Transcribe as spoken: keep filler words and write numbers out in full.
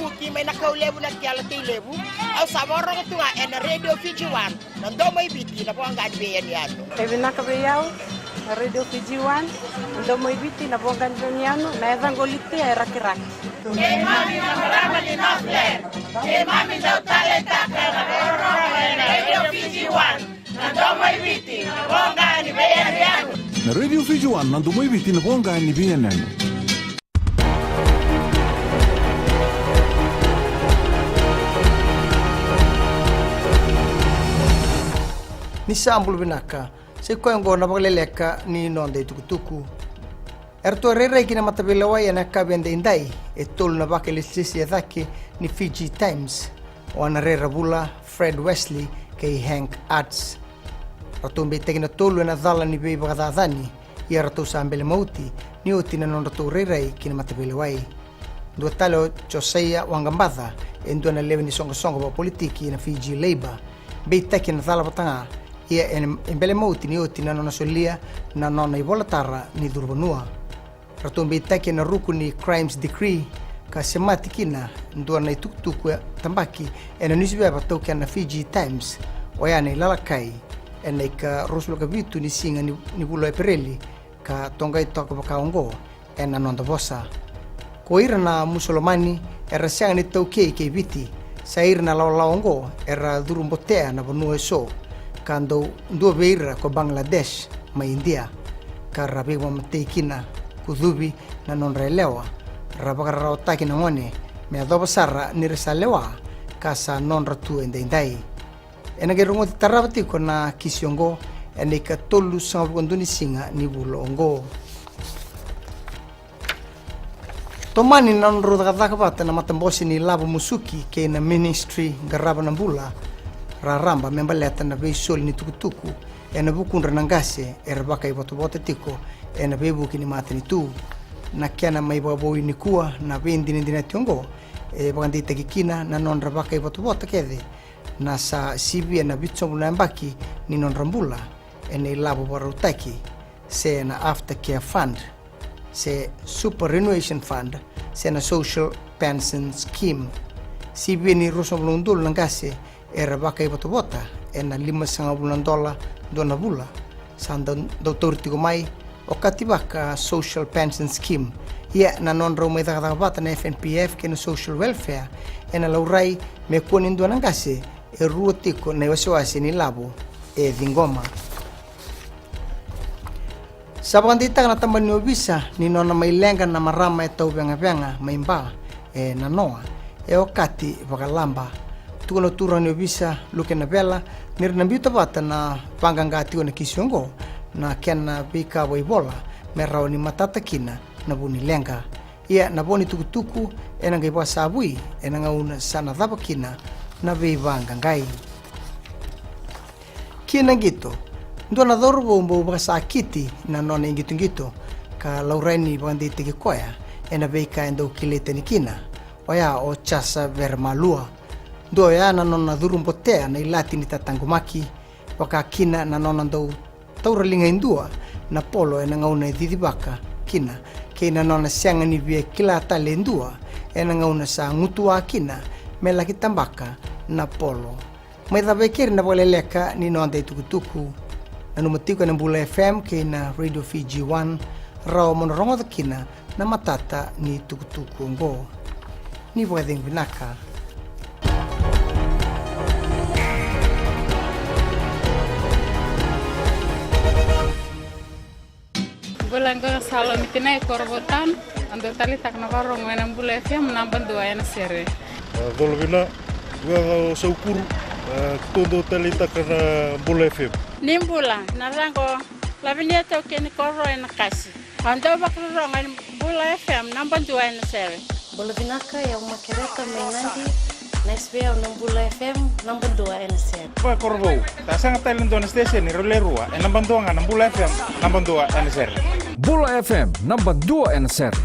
Kuki mai na kau levu na kela tei levu. Au sa vakarorogo tu ga ena Radio Fiji One, na domo i Viti, na voqa ni veiyanuyanu. E vinaka vei au na Radio Fiji One, na domo i Viti, na voqa ni veiyanuyanu, na yacaqu o Litia e Rakiraki. Keimami na marama ni Northland, keimami dau taleitaka na vakarorogo ena Radio Fiji One, na domo i Viti, na voqa ni veiyanuyanu. Na Radio Fiji One, na domo i Viti, na voqa ni veiyanuyanu. Ni sa bula vinaka, sa i koya oqo na vakaleleka ni noda itukutuku. Eratou a rairai ki na mataveilewai ena yakavi edaidai e tolu na vakailesilesi e cake ni Fiji Times, o Anareira Vula, Fred Wesley kei Hank Arts. Ratou beitaki na tolu ena cala ni veivakacacani, ia ratou sa bele mauti ni oti na nodratou rairai ki na mataveilewai. Dua tale o Josaia Waqabaca, e dua na lewe ni soqosoqo vakapolitiki na Fiji Labour, beitaki ena cala vata ga, ia e bele mauti ni oti na nona solia na nona ivolatara ni curu vanua. Ratou beitaki ena ruku ni Crimes Decree ka semati kina dua na itukutuku e tabaki ena niusiveva taukena na Fiji Times, oya na ilalakai ena ika ruasagavulu ka vitu ni siga ni, ni vula o Epereli, ka toqai toka vaka oqo ena noda vosa. Ko ira na Musulomani era sega ni taukei kei Viti, sa ira na lawalawa oqo era curu botea na vanua eso, ka dau dua vei ira ko Bangladesh mai Idia, ka ra veivakamatei kina, kucuvi na nodra yalewa, ra vakararawataki na gone me yacova sara ni ra sa lewa ka sa nodra tu edaidai. Ena qai rogoci tarava tiko na kisi oqo ena ika tolusagavulu ka dua ni siga ni vula oqo. Tomani na nodrau cakacaka vata na matabose ni lavo musuki kei na Ministry qarava na bula raraba me baleta na veisoli ni tukutuku ena vukudra na qase era vakaivotavota tiko ena veivuke ni matanitu. Na kena mai vakavoui nikua na veidinadinati oqo e vakadeitaki kina na nodra vakaivotavota kece na sa sivia na vitusagavulu na yabaki ni nodra bula ena ilavo vakarautaki, se na Aftercare Fund, se Superannuation Fund, se na Social Pension Scheme. Sivia ni ruasagavulu na udolu na qase era vakaivotavota ena limasagavulu na dola dua na vula sa dau, dau tauri tiko mai, okati vaka Social Pension Scheme. Ia na nodrau mai cakacaka vata na F N P F kei na Social Welfare, ena laurai me kua ni dua na qase e rua tiko na iwasewase ni lavo e ciqoma. Sa vakadeitaka na tabana ni ovisa ni nona mai leqa na marama e tauvegavega mai Ba e nanoa, e okati vakalaba. Tukuna na turaga ni ovisa Luke Navela ni ra na biuta vata na vaqaqa tiko na kisi oqo na kena veika vakaivola me rawa ni matata kina na vu ni leqa. Ia na vo ni tukutuku ena qai vakasavui ena gauna sa na cava kina na veivaqaqai. Ki na qito, dua na cauravou bau vakasakiti na nona iqitoqito ka laurai ni vakadeitaki koya ena veika e dau kilai tani kina, oya o Jasa Veremalua. Dua oya na nona curu botea na ilati ni tataqomaki, vaka kina na nona dau taura liga e dua na polo ena gauna e cicivaka kina, kei na nona sega ni via kila tale e dua ena gauna sa gutuwa kina me laki tabaka na polo. Mai cava e keri na vakaleleka ni noda itukutuku. Nanuma tiko ena Bula F M kei na Radio Fiji One, rawa mo na rogoca kina na matata ni tukutuku oqo. Ni vakacegu vinaka. Bula, qo na Salomi Tinai, Korovou Town. Au dau taleitaka na vakarorogo ena Bula F M, naba dua ena sere. A, colo vina, qo na Saukuru, a, tou dau taleitaka na Bula F M. Ni bula, na yacaqu o Lavinia Taukei ni Koro ena Kasi. Au dau vakarorogo ena Bula F M, naba dua ena sere. Bula vinaka, o yau Makereta mai Nadi. Nice vei au na Bula F M, naba dua ena sere. Vakakorovou, sa sega tale ni dua na station, rau le rua, e naba dua ga na Bula F M, naba dua ena sere. Bula F M, naba dua ena sere.